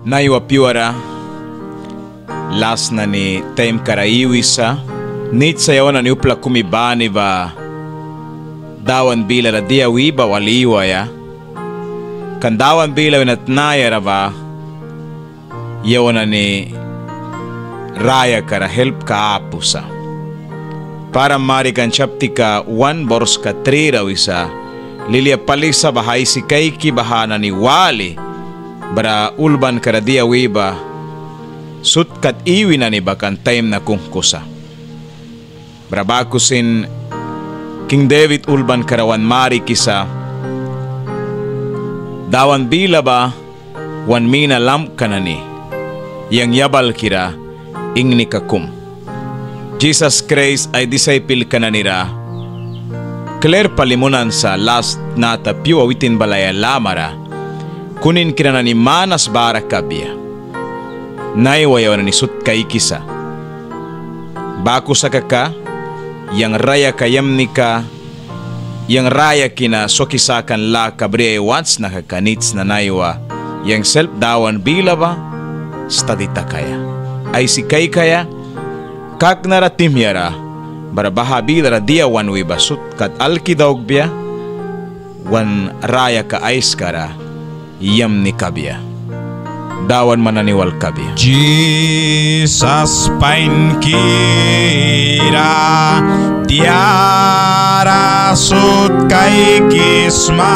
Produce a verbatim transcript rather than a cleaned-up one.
Naiwa pyuara las nani taimkara iwisa, nit sa yawan nani upla kumi bani ba Dawan bilara dia wi ba wal iwaia. Kan Dawan bila wina tnayara ba yawan nani rayakara helpka apu sa. Param Marikan chaptika wan borska tri ra wisa: Lilia pali sa baha aisi kaiki baha nani wali, bara ulbankara dia wi ba sut kat iwi nani ba kan taim na kungku sa. Bara baku sin King Debit ulbankara wan marikisa: Dawan bila ba wan mina lampka nani, yang yabalkira ingnika kum. Jisas Kraist ai disaipelka nanira klir pali munan sa las tnata pyua witin balaia lamara kuninkira nani manas bara kabia. Naiwa yawan nani sut kaikisa. Baku sa kaka, yang rayaka yamnika, yang rayaki na swaki sakan laka briaia want sna kaka, nit sna naiwa yang selp Dawan bila ba stadi takaia, aisi kaikaia, kaknara, tihmiara, bara baha bilara dia wan wi ba sut kat alki daukbia, wan rayaka aiskara yamni kabia. Dawan man nani wal kabia. Jisas painkira diara sut kaikisma,